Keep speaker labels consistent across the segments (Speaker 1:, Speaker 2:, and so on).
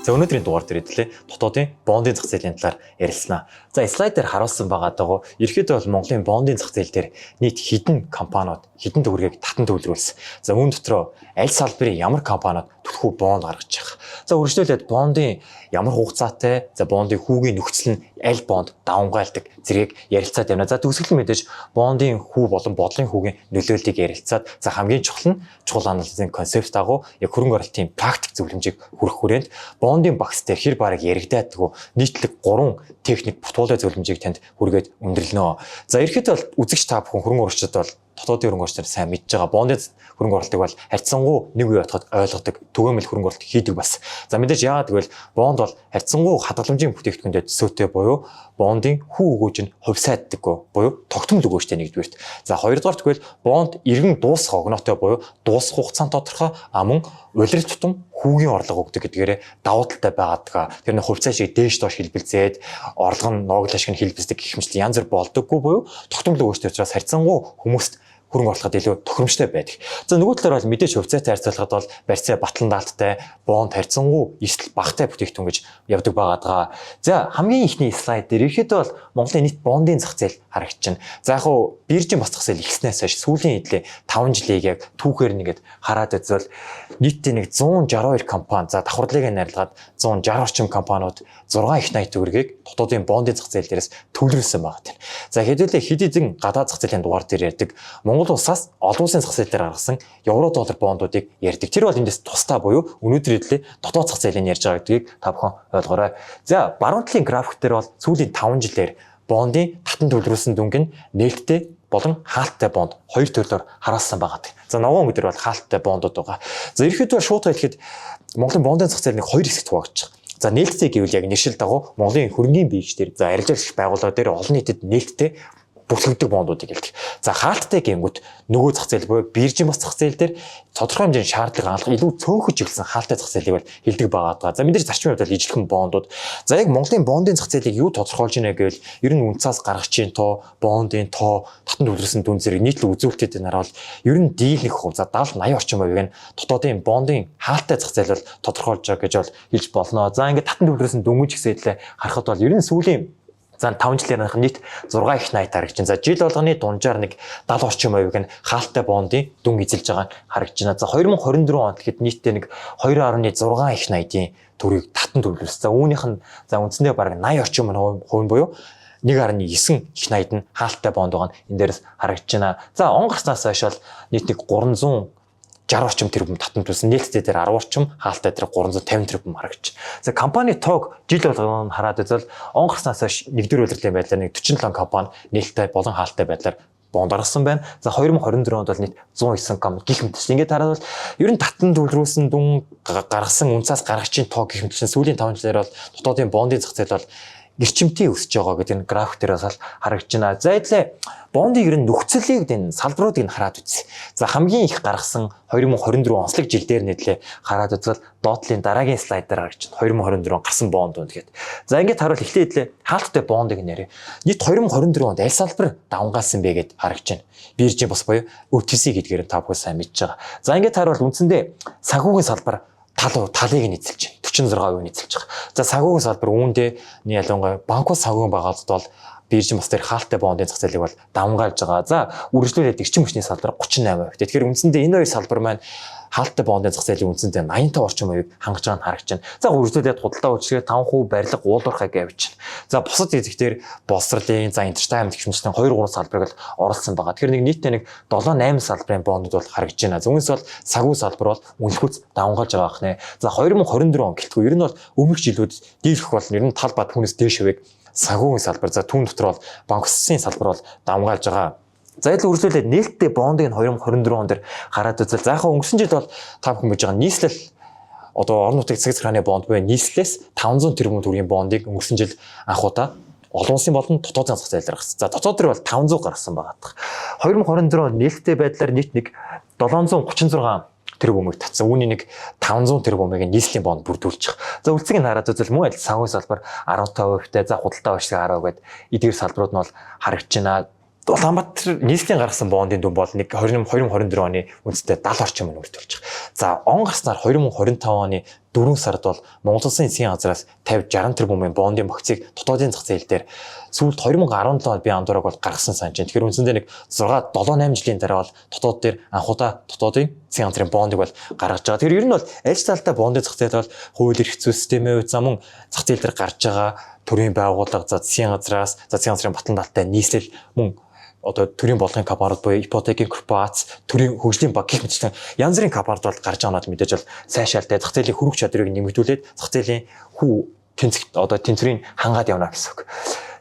Speaker 1: За, өнөөдрийн дугаар дээр хэдүүлээ дотоодын бондын зах зээлийн талаар ярилцсанаа. За, слайд дээр харуулсан байгаа дагуу ерөөхдөө бол Монголын бондын зах зээл дээр нийт хэдэн компаниуд хэдэн төгрөгийг татан төвлөрүүлсэн. За, үүн дотроо аль салбарын ямар компаниуд түлхүү бонд гаргаж байгаа. За, үргэлжлүүлээд бондын ямар хугацаатай, за, бондын хүүгийн нөхцөл нь аль бонд давамгайлдаг зэргийг ярилцаад явна. За, төгсгөл нь мэдээж бондын хүү болон бодлогын хүүгийн нөлөөллийг ярилцаад, за, хамгийн чухал нь чухал анализын концепт дагуу яг хөрөнгө оруулалтын практик зөвлөмжийг хүргэх хүрээнд бондын багц дээр хэр бараг яригдаадгүй нийтлэг 3 техник портфолио зөвлөмжийг танд хүргээд өндөрлөнө. За, ерөөхдөө бол үзэгч та бүхэн хөрөнгө оруулагчид бол дотоодын хөрөнгө оруулагчдаар сайн мэдж байгаа. Бондын хөрөнгө оруулалтыг бол харьцангуй нэг үе бодоход ойлгодог, түгээмэл хөрөнгө оруулалт хийдэг бас. За, мэдээж яагаад гэвэл бонд бол харьцангуй хадгаламжийн бүтээгдэхүүнтэй төсөөтэй буюу бондын хүү өгөөж нь хувьсааддаггүй буюу тогтмол өгөөжтэй нэгдүгээрт. За, хоёрдугаар тэгвэл бонд эргэн дуусах огноотой буюу дуусах хугацаанд тодорхой, а мөн улирал тутам хүүгийн орлого өгдөг гэдгээрээ давуу талтай байгаадгаа. Тэр нэг хувьцаа шиг дээш доош хэлбэлзээд, орлого нь ногдол ашиг нь хэлбэлздэг гэх мэт янз бүр болдоггүй буюу тогтмол өгөөжтэй учраас харьцангуй хүмүүст хөрөнгө оруулахад илүү тохиромжтой байдаг. За, нөгөө талаар бол мэдээж хувьцаатай харьцуулахад бол барьцаа батлан даалттай, бонд харьцангуй эрсдэл багатай бүтээгдэхүүн гэж явдаг байгаа даа. За, хамгийн эхний слайд дээр ерөөхдөө бол Монголын нийт бондын зах зээл харагдчихна. За, яг хуу биржийн бас зах зээл ихснээс хойш сүүлийн хэдлээ 5 жилийг яг түүхээр нэгэд хараад үзвэл нийтдээ нэг 162 компани, за, давхарлыг найрлагаад 160 орчим компаниуд 6 их 80 төгрөгийг дотоодын бондын зах зээл дээрээс төвлөрүүлсэн байгаа юм. За, хэдүүлээ хэд хэдэн гадаад зах зээлийн дугаар дээр ярьдаг. Монгол улсаас олон улсын зах зээл дээр гаргасан евро доллар бондуудыг ярьдаг. Тэр бол эндээс тусдаа буюу өнөөдөр хэдүүлээ дотоод зах зээлийн ярьж байгаа гэдгийг та бүхэн ойлгоорой. За, баруун талын график дээр бол сүүлийн 5 жилээр бондын татан төвлөрүүлсэн дүнг нь нээлттэй болон хаалттай бонд хоёр төрлөөр харуулсан байгаа. За, ногоон өнгө дээр бол хаалттай бондууд байгаа. За, ерөөхдөө шууд хэлэхэд Монголын бондын зах зээл нэг хоёр хэсэгт хуваагдчих. За, нээлттэй гэвэл яг нэршил дагуу Монголын хөрөнгийн бирж дээр, за, арилжаалагч байгууллага дээр олон нийтэд нээлттэй бүтлэгдэг бондуудыг хэлдэг. За, хаалттай гэнгүүт нөгөө зах зээл буюу биржийн бас зах зээл дээр тодорхой хэмжээний шаардлага хангалах илүү цөөнхөж эхэлсэн хаалттай зах зээлийг бол хэлдэг байгаа даа. За, мэдээж зарчмын хувьд бол ижилхэн бондууд. За, яг Монголын бондын зах зээлийг юу тодорхойлж байна гэвэл ер нь үнцаас гаргачийн тоо, бондын тоо, татан төвлөрсөн дүн зэрэг нийтлэг үзүүлэлтүүдийг харуул ер нь дийлэнх хувь, за, 70 80 орчим хувийг нь дотоодын бондын хаалттай зах зээл бол тодорхойлж байгаа гэж бол хэлж болно. За, ингээд татан төвлөрсөн дүнгиж гэсэдлээ харахад бол ер нь сүүлийн, за, 5 жилийн дараах нийт 6 их 80 харагдаж байна. За, жил болгоны дунджаар нэг 70 орчим хувийг нь хаалттай бондын дүн эзэлж байгаа нь харагдаж байна. За, 2024 онд гэхэд нийтдээ нэг 2.6 их 80-ийн төгрөгийг татан төвлөрсөн. За, үүнийх нь, за, үндсэндээ бараг 80 орчим хувь буюу 1.9 их 80 нь хаалттай бонд байгаа нь энэ дээрээс харагдаж байна. За, он гарснаас хойш бол нийт нэг 360 орчим тэрбум татан төлсөн. Нээлттэй дээр 10 орчим, хаалттай дээр 350 тэрбум харагдаж. За, компани тоог жил болгоно хараад үзвэл он гарснаас хойш нэгдүгээр улирлын байдлаар нэг 47 компани нээлттэй болон хаалттай байдлаар бонд гаргасан байна. За, 2024 онд бол нийт 109 компани гих мэтчилэн. Ингээд хараад бол ер нь татан төвлөрүүлсэн дүн, гаргасан үнцаас гаргачийн тоо гих мэтчилэн сүүлийн 5 жилээр бол дотоодын бондын зах зээл бол эрчимтэй өсөж байгаа гэдэг энэ график дээр бас харагдаж байна. За, эдлээ бондын ер нь нөхцөлийг, энэ салбаруудыг нь хараад үзье. За, хамгийн их гаргасан 2024 онцлог жил дээр нийтлээ хараад үзвэл доотлын дараагийн слайд дээр харагдаж байна. 2024 он гарсан бонд уу гэхэд. За, ингээд харуул эхлээ эдлээ хаалттай бондыг нэрээ. Нийт 2024 онд аль салбар давангаалсан бэ гэд харагдаж байна. Биржийн бус буюу OTC гэдгээр та бүхэн сайн мэдж байгаа. За, ингээд харуул үндсэндээ санхүүгийн салбар тал талыг нь эзэлж байна. 46% нь эзэлж байгаа. За, санхүүгийн салбар үүндээ нэг ялангуяа банкуд санхүүгийн байгууллагад бол биржийн бас дээр хаалттай бондын зах зээлийг бол давамгайлж байгаа. За, үргэлжлүүлээд эрчим хүчний салбар 38%. Тэгэхээр үндсэндээ энэ хоёр салбар маань хаалттай бондын зах зээлийн үндсэндээ 85 орчим хувийг хангаж байгаа нь харагдаж байна. За, үргэлжлүүлээд худалдаа үйлчилгээ 5%, барилга, уулуурхай гэж явж байна. За, бусад хэсэгтэр боловсролын, за, entertainment гэх мэтийн 2 3 салбарыг л оруулсан байгаа. Тэгэхээр нэг нийтдээ нэг 7 8 салбарын бондууд бол харагдаж байна. Үүнээс бол санхүү салбар бол үнэлэхүйц давамгайлж байгаа хнэ. За, 2024 он гэлтгүй ер нь бол өмнөх жилүүд дийлэх бол ер нь тал бат түүнээс дээш хувийг санхүүгийн салбар, за, түүн дотор бол банк усын салбар бол давамгайлж байгаа. За, ил үргэлжлүүлээд нээлттэй бондыг 2024 он дээр хараад үзвэл, за, яг өнгөрсөн жил бол та бүхэн мэдж байгаа нийслэл одоо орон нутгийн засаг захиргааны бонд буюу нийслэлээс 500 тэрбум төгрөгийн бондыг өнгөрсөн жил анх удаа олон улсын болон дотоодын зах зээл гаргасан. За, дотоод дээр бол 500 гаргасан байгаа. 2024 онд нээлттэй байдлаар нийт нэг 736 тэрбумыг татсан. Үүний нэг 500 тэрбумыг нийслэлийн бонд бүрдүүлчих. За, үлцгийг нь хараад үзвэл мөн адил санхүү салбар 15%-тай, за, худалдаа үйлчилгээ 10 гээд эдгээр салбарууд нь бол харагдаж байна. Улаанбаатар нийслэлийн гаргасан бондын дүн бол нэг 2024 оны үндсэндээ 70 орчим мөртөлж байгаа. За, он гарснаар 2025 оны 4 сард бол Монгол Улсын засгийн газраас 50 60 тэрбумын бондын багцыг дотоодын зах зээл дээр сүүлд 2017 онд би андуураг бол гаргасан санаж байна. Тэгэхээр үндсэндээ нэг 6 7 8 жилийн дараа бол дотоод дээр анх удаа дотоодын засгийн газрын бондыг бол гаргаж байгаа. Тэгэхээр ер нь бол аль талдаа бондын зах зээл бол хууль эрх зүйн системийн хувьд, за мөн зах зээл дээр гарч байгаа төрийн байгууллага, за засгийн газраас, за засгийн газрын батлан даалтай нийслэл, мөн одоо төрийн бодлогын компаниуд буюу ипотекийн корпорац, төрийн хөгжлийн банк гэх мэтчлэн янз бүрийн компаниуд бол гарч байгаа нь мэдээж бол сайшаалтай зах зээлийн хөрвөх чадварыг нэмэгдүүлээд зах зээлийн хүү тэнцэгт одоо тэнцвэрийг хангаад явна гэсэн үг.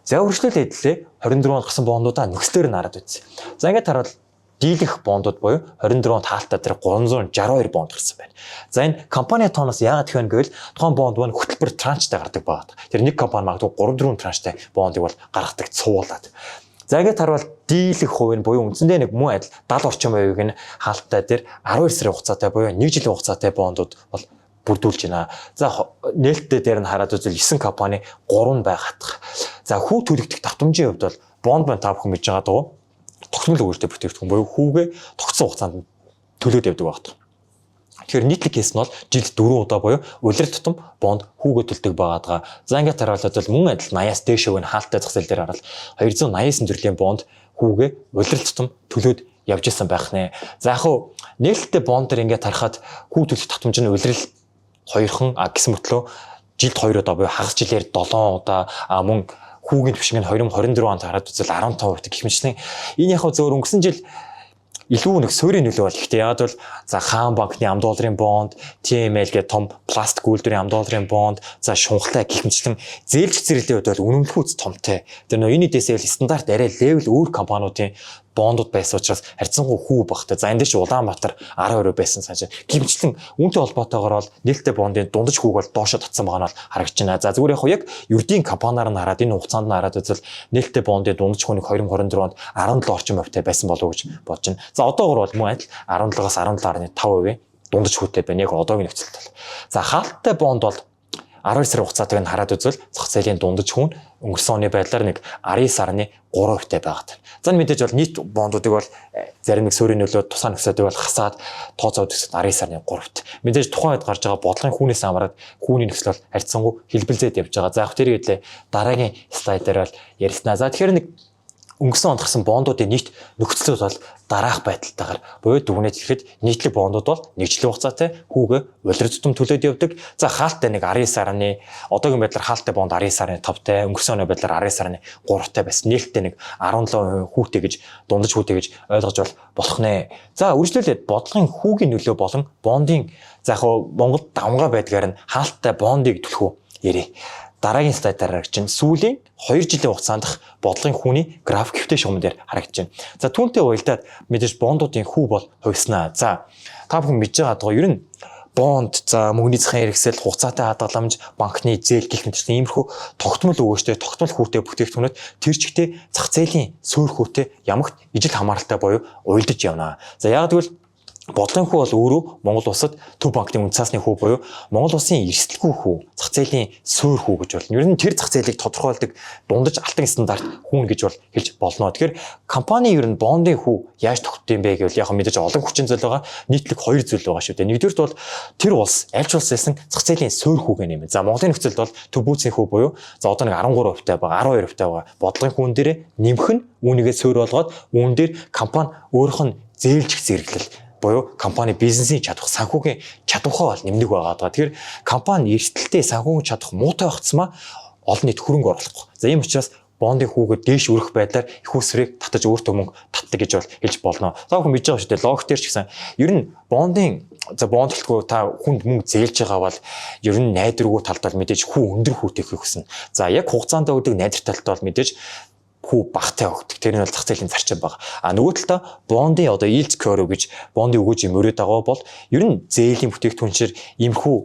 Speaker 1: За, үргэлжлүүлээд хэллээ, 24 онд гарсан бондуудаа нөхцлөөр нь хараад үзье. За, ингээд хараад дийлэх бондууд буюу 24 онд хаалттай дээр 362 бонд гарсан байна. За, энэ компани тооноос яагаад гэх вэ гэвэл тухайн бонд маань хөтөлбөр транчтай гардаг байгаа. Тэр нэг компани магадгүй 3 4 транчтай бондыг бол гаргадаг цуулаад. За, ингээд харвал дийлэх хувь нь буюу үндсэндээ нэг мөн адил 70 орчим хувийг нь хаалттай дээр 12 сарын хугацаатай буюу 1 жилийн хугацаатай бондууд бол бүрдүүлж байна. За, нээлттэй дээр нь хараад үзвэл 9 компани 3 байгаадах. За, хүү төлөгдөх давтамжийн хувьд бол бонд маань та бүхэн мэдж байгаа даа тогтмол өгөөжтэй бүтээгдэхүүн буюу хүүгээ тогтсон хугацаанд төлөөд явдаг байх. Тэгэхээр нийтлэг кейс нь бол жилд 4 удаа буюу улирал тутам бонд хүүгээ төлдөг байгаадгаа. За, ингээд харуулаад бол мөн адил 80-аас дээш өгөн хаалттай зах зээл дээр харал 289 төрлийн бонд хүүгээ улирал тутам төлөөд явж исэн байх нэ. За, яг хуу нээлттэй бонд дээр ингээд харахад хүү төлөх татамж нь улирал хоёрхан а гэсэн мөртлөө жилд 2 удаа буюу хагас жилээр 7 удаа, а мөн хүүгийн түвшинг нь 2024 онд хараад үзвэл 15% гэх мэтчлэн. Энэ яг хөө зөвөр өнгөрсөн жил илүү нэг суурийн нөлөө бол ихтэй. Яг бол за Хаан банкны ам долларын бонд, TML гэх том пластик үйлдвэрийн ам долларын бонд, за шунхалтай гэх мэтчлэн зээлж зэрэглэлийн хувьд бол үнэмлэхүүц томтой. Тэр нөө энэ дэсэл стандарт арай level өөр компаниудын бондууд байсан учраас харьцангуй хүү багтай. За, энэ дээр чи Улаанбаатар 12% байсан санаж. Гэмчлэн үүнтэй холбоотойгоор бол нээлттэй бондын дундаж хүүг бол доошо татсан байгаа нь бол харагдаж байна. За, зүгээр яг ердийн компаниар нь хараад, энэ хугацаанд нь хараад үзвэл нээлттэй бондын дундаж хүүнийг 2024 онд 17 орчим хувьтай байсан болов уу гэж бодож байна. За, одоогор бол мөн адил 17-аас 17.5% дундаж хүүтэй байна. Яг одоогийн нөхцөлд бол. За, хаалттай бонд бол 12 сарын хугацаатайг нь хараад үзвэл зах зээлийн дундаж хүн өнгөрсөн оны байдлаар нэг 19.3% тай байгаад. За, мэдээж бол нийт бондуудыг бол зарим нэг суурийн нөлөө тусаа нөхцөлийг бол хасаад тооцоод үзэхэд 19.3-т. Мэдээж тухайн үед гарч байгаа бодлогын хүүнээс хамаарат хүүний нөхцөл бол харьцангуй хэлбэлзээд явж байгаа. За, яг тэр хэдлээ дараагийн слайд дээр бол ярьснаа. За, тэгэхээр нэг өнгөрсөн онд гарсан бондуудын нийт нөхцлүүд бол дараах байдалтайгаар буюу дүгнээд хэлэхэд нийтлэг бондууд бол нэг жилийн хугацаатай хүүгээ улирал тутам төлөөд явдаг. За, хаалттай нэг 19. одоогийн байдлаар хаалттай бонд 19.5-тай, өнгөрсөн оны байдлаар 19.3-тай байсан. Нээлттэй нэг 17% хүүтэй гэж, дундаж хүүтэй гэж ойлгож бол болох нэ. За, үргэлжлүүлээд бодлогын хүүгийн нөлөө болон бондын, за яг Монголд давмгай байдгаар нь хаалттай бондыг төлөх үү ярив. Дараагийн слайд дээр харагдаж байна. Сүүлийн 2 жилийн хугацаанд бодлогын хүүний график хэвтэй шугам дээр харагдаж байна. За, түүнтэй уялдаад мэдээж бондуудын хүү бол хувьснаа. За, та бүхэн мэдж байгаа даа, ер нь бонд, за мөнгөний захын хэрэгсэл, хугацаатай хадгаламж, банкны зээл гэх мэтчлэн иймэрхүү тогтмол өгөөжтэй, тогтмол хүүтэй бүтээгдэхүүнүүд тэр чигтээ зах зээлийн суур хүүтэй ямагт ижил хамааралтай буюу уялдаж явна. За, яг гэвэл бодлогын хүү бол өөрөө Монгол улсад Төв банкны үнэ цаасны хүү буюу Монгол улсын эрсдэлгүй хүү, зах зээлийн суур хүү гэж болно. Ер нь тэр зах зээлийг тодорхойлдог дундаж алтан стандарт хүүн гэж бол хэлж болно. Тэгэхээр компани ер нь бондын хүү яаж тогтдог юм бэ гэвэл яг мэдээж олон хүчин зүйл байгаа. Нийтлэг хоёр зүйл байгаа шүү дээ. Нэгдүгээрт бол тэр улс аль ч улс байсан зах зээлийн суур хүүг нэмэн. За, Монголын нөхцөлд бол төв бүүцийн хүү буюу за одоо нэг 13% байгаа, 12% байгаа. Бодлогын хүүн дээрээ нэмэх нь үүнийгээ суур болгоод үүн дээр компани өөрөх нь зээлжих зэрэглэл буюу компани бизнесийн чадвар, санхүүгийн чадвархаа бол нэмдэг байгаа даа. Тэгэхээр компани эрсдэлтэй, санхүүгийн чадвар муутай байх тусмаа олон нийт хөрөнгө оруулахгүй. За, ийм учраас бондын хүүгээ дээш өрөх байдлаар их усрыг татаж өөртөө мөнгө татдаг гэж бол хэлж болно. Та бүхэн мэдж байгаа шүү дээ. Логик дээр ч гэсэн ер нь бондын, за бонд гэлтгүй та хүнд мөнгө зээлж байгаа бол ер нь найдваргүй талд бол мэдээж хүү өндөр хүүтэй их хүснэ. За, яг хугацаанд өгдөг найдвар талд бол мэдээж хүү багатай өгдөг. Тэр нь бол зах зээлийн зарчим байгаа. А нөгөө талдаа бондын одоо yield curve гэж бондын өгөөжийн мөрөө дагуу бол ер нь зээлийн бүтээгдэхүүнчээр иймэрхүү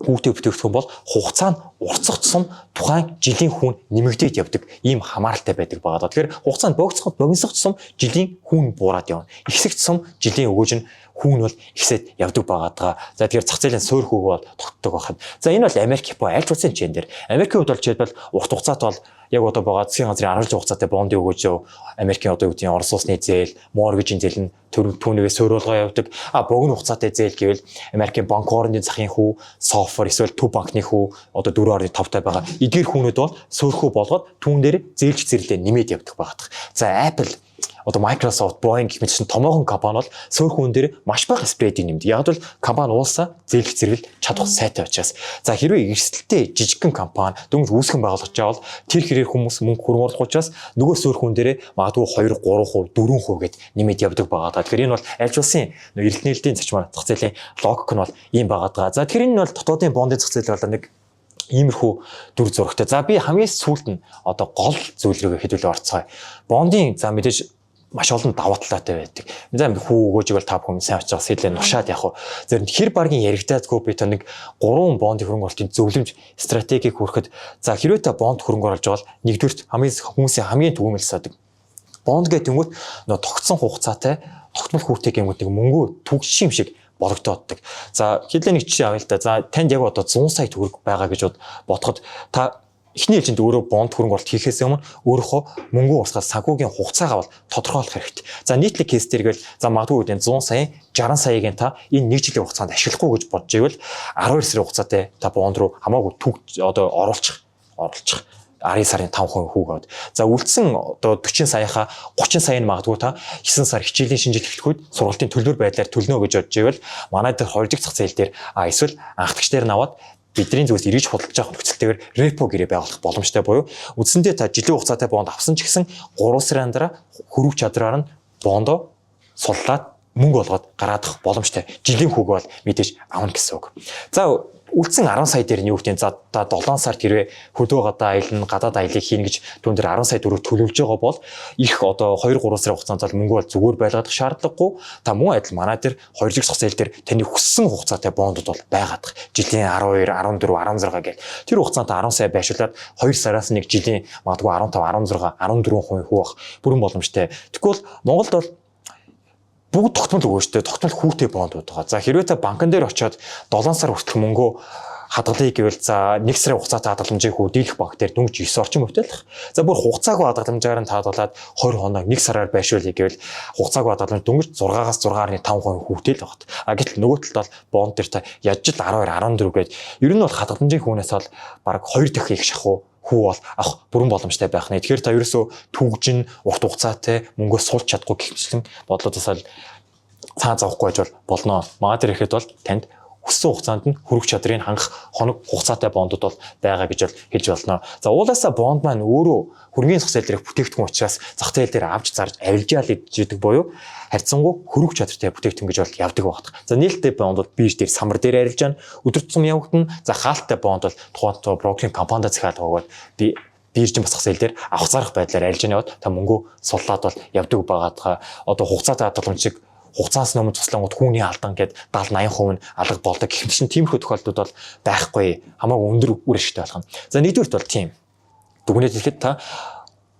Speaker 1: хүүтэй бүтээгдэхүүн бол хугацаа нь уртсах тусам тухайн жилийн хүүн нэмэгдээд явдаг ийм хамааралтай байдаг байгаа даа. Тэгэхээр хугацаа нь богиносох тусам жилийн хүүн буураад явна. Ихсэх тусам жилийн өгөөж нь хүүн бол ихсээд явдаг байгаа даа. За тэгэхээр зах зээлийн суур хүүг бол тогтдог байхад. За энэ бол Америк, Япон аль ч улсын жишээн дээр. Америкийн хувьд бол жишээлбэл урт хугацаат бол яг одоо байгаа засгийн газрын 10 жил хугацаатай бондын өгөөж Америкийн одоо юу гэдэг нь Орос улсны зээл, mortgage ийн зээл нь түүнийгээ суйруулгаа явдаг. А богино хугацаатай зээл гэвэл Америкийн банк хоорондын захын хүү, SOFR эсвэл Төв банкны хүү одоо 4.5 таа байгаа. Эдгээр хүүнүүд бол суурхүү болгоод түүн дээр зээлж зэрлээ нэмээд явдаг байгаа. За Apple, одоо Microsoft, Boeing гэх мэт чинь томоохон компани бол суурь хүн дээр маш бага spread ийг нэмдэг. Яг бол компани уулсаа зээлэх зэрэгэл чадах сайтай учраас. За хэрвээ эрсдэлтэй жижигхэн компани дөнгөж үүсгэн байгуулж байгаа бол тэр хэрээр хүмүүс мөнгө хөрөнгө оруулах учраас нөгөө суурь хүн дээрээ магадгүй 2, 3%, 4% гэд нэмээд явдаг байгаа даа. Тэгэхээр энэ бол аль ч улсын эрэлт нээлтийн зарчмаар зах зээлийн логик нь бол ийм байгаа даа. За тэгэхээр энэ бол дотоодын бондын зах зээл бол нэг иймэрхүү дүр зурагтай. За би хамгийн сүүлд нь одоо гол зүйл рүүгээ хэдүүлээ орцгоё. Бондын за мэдээж маш олон давуу талаатай байдаг. За хүү өгөөж бол та бүхэн сайн очиж сэтлээ нушаад явах уу. Зэрэг хэр баргийн яригдаадгүй би та нэг гурван бондын хөрөнгө оруулалтын зөвлөмж стратегийг хүрэхэд, за хэрвээ та бонд хөрөнгө оруулж байгаа бол нэгдүгээрт хамгийн хүмүүсийн хамгийн түгээмэл садаг. Бонд гэх тэнгүүт нөө тогтсон хугацаатай, тогтмол хүүтэй гэмүүд нэг мөнгөө түгш юм шиг бологдооддаг. За хэдлээ нэг жишээ авъя л да. За танд яг одоо 100 сая төгрөг байгаа гэж бодоход та эхний ээлжинд өөрөө бонд хөрөнгө оруулалт хийхээс өмнө өөрийнхөө мөнгөн урсгал санхүүгийн хугацаагаа бол тодорхойлох хэрэгтэй. За нийтлэг case дээр гэвэл за магадгүй үедээ 100 сая, 60 саяыг та энэ нэг жилийн хугацаанд ашиглахгүй гэж бодож ивэл 12 сарын хугацаатай та бонд руу хамаагүй түг одоо оруулчих 10 сарын 5% хүүг аваад. За үлдсэн одоо 40 саяхаа 30 сая нь магадгүй та 9 сар хичээлийн шинэ жил эхлэх үед сургалтын төлбөр байдлаар төлнө гэж бодож ивэл манай дээр 2 дахь зах зээл дээр эсвэл анхдагч дээр нь аваад бидний зүгээс эргэж худалдаж авах нөхцөлтэйгээр repo гэрээ байгуулах боломжтой буюу үндсэндээ та жилийн хугацаатай бонд авсан ч гэсэн 3 сарын дараа хөрвөх чадраар нь бондоо суллаад мөнгө болгоод гараадах боломжтой. Жилийн хүүг бол мэдээж авна гэсэн үг. За үлдсэн 10 сая дээр нь юу гэдэг, за та 7 сард хэрвээ хөдөө гадаа аялна, гадаад аялыг хийнэ гэж түүн дээр 10 сая төгрөг төлөвлөж байгаа бол их одоо 2 3 сарын хугацаанд бол мөнгө бол зүгээр байлгах шаардлагагүй. Та мөн адил манай дээр 2 жиг зах зээл дээр таны хүссэн хугацаатай бондод бол байгаадах. Жилийн 12, 14, 16 гэл. Тэр хугацаанд 10 сая байшуулад 2 сараас нэг жилийн магадгүй 15, 16, 14% хүү ах бүрэн боломжтой. Тэгвэл Монголд бол бүгд тогтмол өгөөжтэй, тогтмол хүүтэй бондууд байгаа. За хэрвээ та банкн дээр очиод 7 сар хүртэлх мөнгөө хадгалъя гэвэл за 1 сарын хугацаатай хадгаламжийн хүү дийлэх банк дээр дөнгөж 9 орчим хувьтай л. За бүр хугацаагүй хадгаламжаар нь таадгалаад 20 хоног 1 сараар байршуулъя гэвэл хугацаагүй хадгаламж дөнгөж 6-аас 6.5% хүүтэй л багт. А гэтэл нөгөө талд бол бонд дээр та ядж л 12, 14 гээд ер нь бол хадгаламжийн хүүнээс бол бараг 2 дахин их шахуу хүү бол авах бүрэн боломжтой байх нэ. Тэгэхээр та ерөөсөө түгжин урт хугацаатай мөнгөө сулж чадахгүй гэх мэтлэн бодлоодоос л цаа зовхгүй байж бол болно. Манай дээр ихэд бол танд хүссэн хугацаанд нь хөрөх чадрыг хангах хоног хугацаатай бондууд бол байгаа гэж бол хэлж болно. За уулаасаа бонд маань өөрөө хөрөнгөний зах зээл дээрх бүтээгдэхүүн учраас зах зээл дээр авч зарж авилжаал идэж буюу харьцангуй хөрөх чадвартай бүтээгдэхүүн гэж бол явдаг байх. За нээлттэй бонд бол бирж дээр самар дээр арилжаана, өдөр тутам явагдана. За хаалттай бонд бол тухайн брокерийн компанида захиалга өгөөд би биржийн бас зах зээл дээр авах зарах байдлаар арилжааны яваад та мөнгөө суллаад бол явдаг байгаадгаа. Одоо хугацаатай хадгаламжийг хугацаас өмнө туслангууд хүүний алдан гээд 70 80% нь алга болдог гэх мэт чинь тиймэрхүү тохиолдлууд бол байхгүй, хамаагүй өндөр үр ашигтай болох нь. За нэгдүгüрт бол тийм. Дүгнэлт хэлэхэд та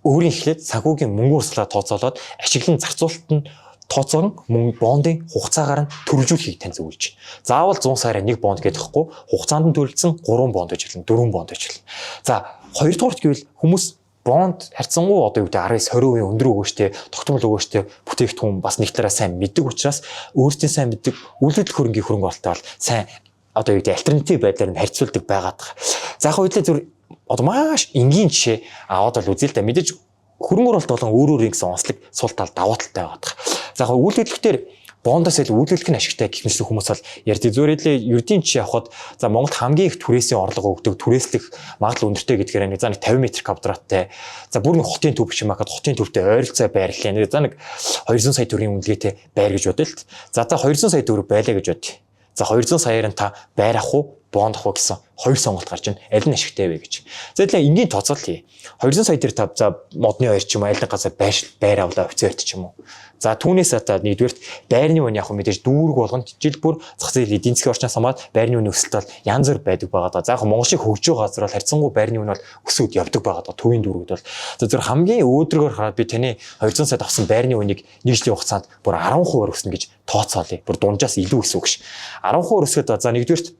Speaker 1: өөрийн эхлээд санхүүгийн мөнгө урсгалаа тооцоолоод ашиглан зарцуулалт нь тооцоон мөн бондын хугацаагаар нь төрөлжүүлэхийг тань зөвлөж байна. Заавал 100 саяар нэг бонд гэдэг хэвгүй, хугацаанд нь төлөлдсөн 3 бонд гэж хэлнэ, 4 бонд гэж хэлнэ. За хоёрдугаарт гэвэл хүмүүс бонд харьцангуй одоо юу гэдэг 19 20% өндөр өгөөжтэй, тогтмол өгөөжтэй бүтээгдэхүүн бас нэг талаараа сайн мэддэг учраас өөрсдийн сайн мэддэг үйлдвэрлэх хөрөнгийн хөрөнгө оруулалтаа бол сайн одоо юу гэдэг альтернатив байдлаар нь харьцуулдаг байгаад байгаа. За яг үедээ зүр одоо маш энгийн жишээ аваад бол үзье л да. Мэдээж хөрөнгө оруулалт болон өөр өөр ингэсэн онцлог сул тал давуу талтай байгаад байгаа. За яг үйлдвэрлэхдээ бондоос илүү үйлдвэрлэх нь ашигтай гэх мэт хүмүүс бол ярьдаг. Зүгээр хэлээ ердийн жишээ авахад за Монголд хамгийн их түрээсийн орлого өгдөг, түрээслэх магадлал өндөртэй гэдгээр нэг за нэг 50 м квадраттай. За бүр нэг хотын төв биш юм аа, хотын төвтэй ойролцоо байрлалаа. Нэг за нэг 200 сая төгрөгийн үнэлгээтэй байр гэж бодъё л. За та 200 сая төгрөг байлаа гэж бодъё. За 200 саяар нь та байр авах уу? Бонд авах уу гэсэн хоёр сонголт гарч байна. Аль нь ашигтай вэ гэж. За тэгэхээр энгийн тооцоолол хий. 200 сая дээр та за модны хоёр ч юм уу аль нэг газар байр авлаа офицерт ч юм уу. За түүнээс та нэгдүгээрт байрны үн яг мэдээж дүүрэг болгонд жил бүр зах зээл эдийн засгийн орчноос хамаад байрны үнийн өсөлт бол янз бүр байдаг байгаа даа. За яг Монгол шиг хөгжиж байгаа газар бол харьцангуй байрны үн бол өсөд явдаг байгаа даа. Төвийн дүүрэгд бол. За зөв хамгийн өөдрөгөөр хараад би таны 200 саяд авсан байрны үнийг нэг жилийн хугацаанд бүр 10% өснө гэж тооцоолъё. Бүр дунджаас илүү өсөв гэж. 10% өсөхөд за нэгдүгээрт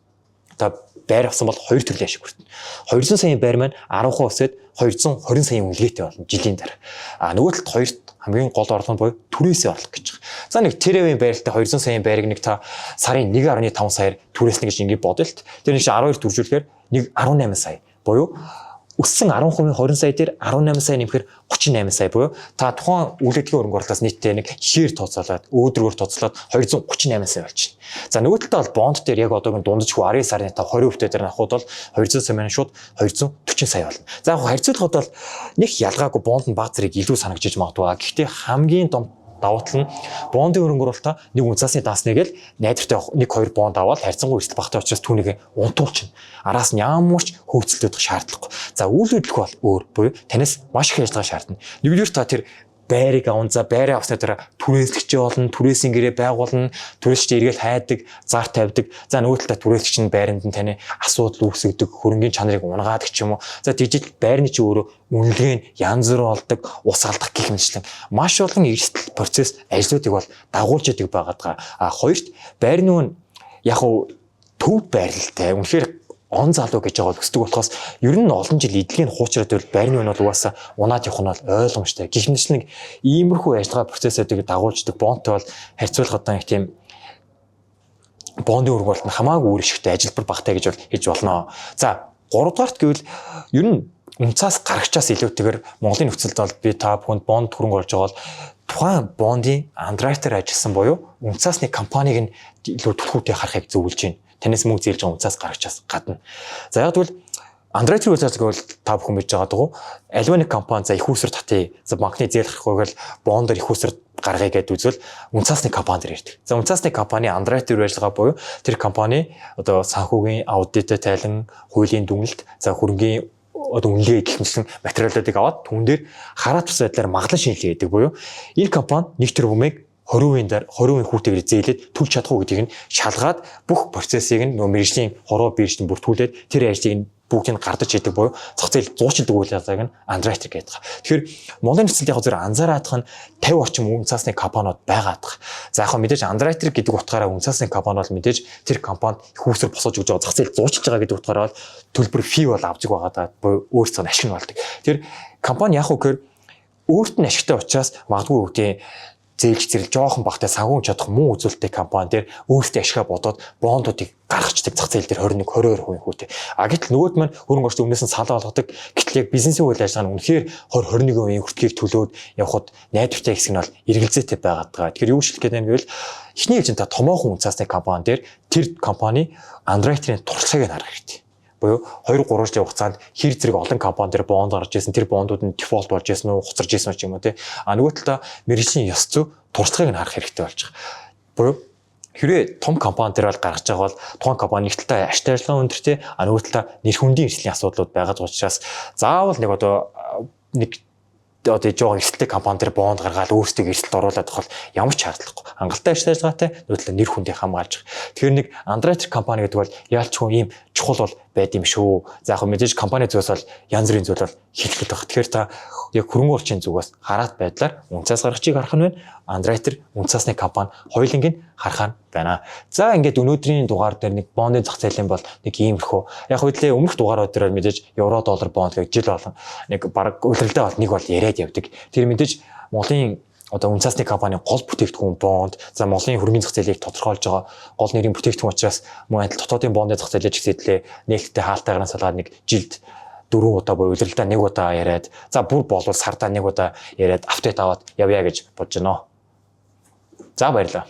Speaker 1: та байр авсан бол хоёр төрлийн ашиг хүртэнэ. 200 саяын байр маань 10% өсөөд 220 саяын үнэлгээтэй болно жилийн дараа. А нөгөө талд хоёрт хамгийн гол орлого нь буюу түрээсийн орлого гэж байгаа. За нэг тэрвийн байралтай 200 саяын байрыг нэг та сарын 1.5 саяар түрээснэ гэж ингэ бодъё л. Тэр нэг чинь 12 дөрвжүүлэхээр 1.18 сая буюу өссөн 10% 20 сая дээр 18 сая нэмэхээр 38 сая буюу та тухайн үйл хөдлөлийн хөрөнгө оруулалтаас нийтдээ нэг ихээр тооцоолоод өөдрөгөөр тооцоолоод 238 сая болчихно. За нөгөө талдаа бол бонд дээр яг одоогийн дундаж хүү 19.5 20% дээр авахуд бол 200 сая маань шууд 240 сая болно. За яг харьцуулахад бол нэг ялгаагүй бонд нь баг зэрэг илүү санагдаж магадгүй. Гэхдээ хамгийн том давуу тал нь бондын хөрөнгө оруулалтаа нэг үнцаасны даасныг л найдвартай 1 2 бонд аваад харьцангуй эрсдэл багтай учраас түүнийг унтуулчихна. Араас нь ямар ч хөөцөлдөх шаардлагагүй. За үйл хөдлөх бол өөр буюу танаас маш их ажиллагаа шаардна. Нэгдүгээр та тэр байрыг аван за байраа авсны дараа түрээслэгч болно, түрээсийн гэрээ байгуулна, түрээсч эргээл хайдаг, зар тавьдаг. За нөгөө талдаа түрээслэгч нь байранд нь таны асуудал үүсгдэг, хөрөнгийн чанарыг унгаадаг ч юм уу. За дижитал байрны чи өөрөө үнэлгээ нь янз бүр болдог, ус алдах гэх мэтчлэн маш олон эрсдэл процесс ажлуудыг бол дагуулж идэг байгаад байгаа. А хоёрт байрны үн яг уу төв байрлалтай. Үнэхээр он залуу гэж байгаа бол өсдөг болохоос ер нь олон жил эдлэгийг хуучраад байвал байрны үн бол угаасаа унаад явах нь бол ойлгомжтой. Гэх мэт нэг иймэрхүү ажиллагаа процессыг дагуулждаг бондтой бол харьцуулахад нэг тийм бондын хөрөнгө оруулалт нь хамаагүй үр ашигтай, ажилбар багтай гэж бол хэлж болно. За гуравдугаарт гэвэл ер нь үнцаас гарагчаас илүүтэйгээр Монголын нөхцөлд бол би та бүхэнд бонд хөрөнгө оруулж байгаа бол тухайн бондын underwriter ажилласан буюу үнцаасны компаниг нь илүү түлхүүтэй харахыг зөвлөж байна. Танаас мөнгө зээлж байгаа үнцаас гарагчаас гадна. За яг тэгвэл underwriter үйл ажиллагааг бол та бүхэн мэдж байгаа даа. Аливаа нэг компани за их усэр татъя. За банкны зээл гарахгүйг л бондоор их усэр гаргая гэдээ үзвэл үнцаасны компани дээр ирдэг. За үнцаасны компани underwriter үйл ажиллагаа буюу тэр компани одоо санхүүгийн аудиттай тайлан, хуулийн дүгнэлт, за хөрөнгийн одоо үнэлгээ гэх мэтлэн материалуудыг аваад түүн дээр хараа тус байдлаар маглан шинжилгээ хийдэг буюу энэ компани 1 тэрбумыг 20% дээр 20% хүүтэйгээр зээлээд төлж чадах уу гэдгийг нь шалгаад бүх процессыг нь нөгөө мэргэжлийн хороо биржид бүртгүүлээд тэр ажлыг нь бүгдийг нь гардаж хийдэг буюу зах зээл зуучилдаг үйл ажиллагааг нь underwriter гэдэг. Тэгэхээр Монголын нөхцөлд яг зөв анзаараадах нь 50 орчим үнцаасны компаниуд байгаадах. За яг мэдээж underwriter гэдэг утгаараа үнцаасны компани бол мэдээж тэр компанид их усэр босгож өгж байгаа зах зээл зуучилж байгаа гэдэг утгаараа бол төлбөр fee бол авч байгаа даа буюу өөрсдөө ашиг нь болдог. Тэр компани яг уу гэхээр өөрт нь ашигтай учраас магадгүй үгтэй зээлж зэрэг жоохон багтай санхүү чадах муу үзүүлэлттэй компани дээр өөрсдөө ашигаа бодоод бондуудыг гаргацдаг зах зээл дээр 21 22% хүүтэй. А гэтэл нөгөөд маань хөрөнгө оруулалт өмнөөс нь салаа болгодог. Гэтэл яг бизнесийн үйл ажиллагаа нь үнэхээр 20 21% хүртгийг төлөөд явхад найдвартай хэсэг нь бол эргэлзээтэй байгаад байгаа. Тэгэхээр юу шилэх гээд байна гэвэл эхний ээлжинд та томоохон үнцаасны компани дээр тэр компани underwriter-ын туршлагыг нь харах хэрэгтэй. Буюу 2 3 жилийн хугацаанд хэр зэрэг олон компани дээр бонд гарч ирсэн, тэр бондууд нь default болж ирсэн үү, хоцорж ирсэн үү ч юм уу тий. А нөгөө талдаа мэргэжлийн ёс зүй туршлагыг нь харах хэрэгтэй болж байгаа. Буюу хэрвээ том компани дээр бол гаргаж байгаа бол тухайн компани нэг талдаа ашигтай ажиллагаа өндөртэй, а нөгөө талдаа нэр хүндийн эрсдлийн асуудлууд байгаа учраас заавал нэг одоо нэг одоо жоохон эрсдэлтэй компани дээр бонд гаргаад өөрсдөө эрсдэлд оруулаад байх бол ямар ч шаардлагагүй. Хангалттай ашигтай ажиллагаатай нөгөө талаа нэр хүндийг хамгаалж байгаа. Тэгэхээр нэг underwriter компани гэдэг бол яалчгүй ийм чухал бол байд юм шүү. За яг мэдээж компани зүгээс бол янз бүрийн зүйл бол хэлэхэд баг. Тэгэхээр та яг хөрөнгө оруулалтын зүгээс хараат байдлаар үнцаас гаргачийг харах нь байна. Underwriter үнцаасны компани хоёуланг нь харах нь байна. За ингээд өнөөдрийн дугаар дээр нэг бондын зах зээлийн бол нэг иймэрхүү. Яг үдлээ өмнөх дугаарууд дээр мэдээж евро доллар бонд гэх жил болгон нэг баг улиралдаа бол нэг бол яриад явдаг. Тэр мэдээж Монголын одоо үнцаасны компани гол бүтээгдэхүүн бонд, за Монголын хөрөнгөний зах зээлийг тодорхойлж байгаа гол нэрийн бүтээгдэхүүн учраас мөн адил дотоодын бондын зах зээлээ ч гэсэдлээ нээлттэй хаалтайгараас салгаад нэг жилд 4 удаа буюу улиралдаа 1 удаа яриад, за бүр болвол сардаа 1 удаа яриад update аваад явъя гэж бодож байна. За баярлалаа.